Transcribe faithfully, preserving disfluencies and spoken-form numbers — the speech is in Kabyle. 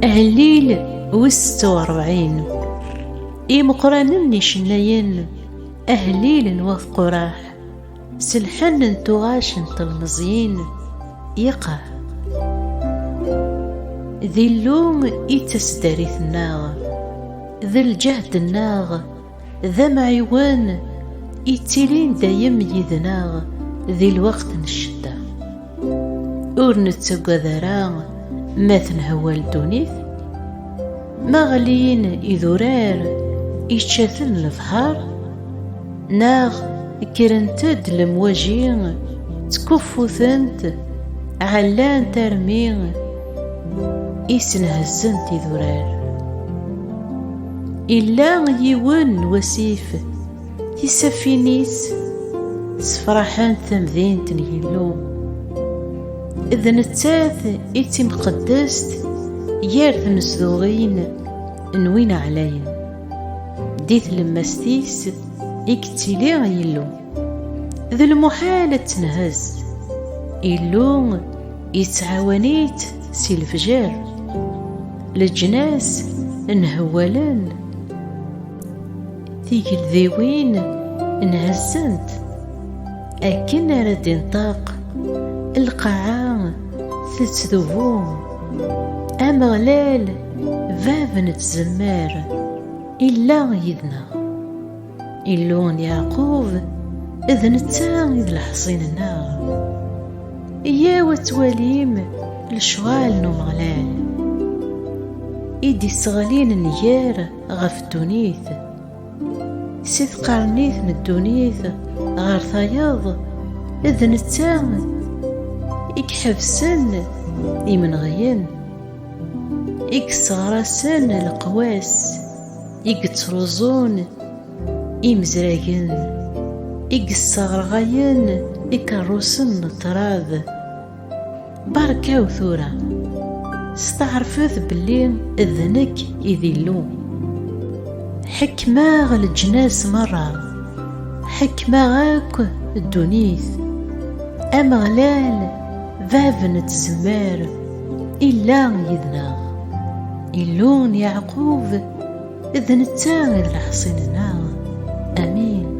Ahellil wis setta u ṛebɛin. Imeqqranen icennayen, ahellil n wat Quraḥ, s lḥenn n tuɣac n telmeẓyin, yeqqar: D Illu i d taseddarit-nneɣ, d lǧehd-nneɣ, d amɛiwen, ittilin dayem yid-neɣ di lweqt n ccedda. Ur nettagad ara ma tenhewwal ddunit, ma ɣlin idurar ičča-ten lebḥer, neɣ kkrent-d lemwaji ttkuffutent, ɛellant armi i senhezzent idurar. Illa yiwen n wasif, tisafin-is ssefraḥent tamdint n Yillu. D nettat i d timqeddest gar tmezduɣin n win ɛlayen. Di tlemmast-is i yettili Yillu. D lmuḥal ad tenhezz. Illu yettɛawan-itt si lefjer. Leǧnas nhewwalen, tigeldiwin nhezzent. Akken ara d-inṭeq, lqaɛa tettdubu. Ameɣlal, bab n tzemmar, illa yid-neɣ. Illu n Yeɛqub, d netta i d leḥṣin-nneɣ. Yyaw ad twalim lecɣal n Umeɣlal, i d-isseɣlin nnger ɣef ddunit. Si tqernit n ddunit ɣer tayeḍ, d netta i iḥebsen imenɣiyen, i yesseɣrasen leqwas, i yettruẓun imezragen, i yesseɣrayen ikerrusen n ṭṭrad. Barkaw tura, steɛṛfet belli d nekk i d Illu. Ḥekmeɣ leǧnas merra, ḥekmeɣ akk ddunit. Ameɣlal, bab n tzemmar, illa yid-neɣ. Illu n Yeɛqub, d netta i d leḥṣin-nneɣ. Amin.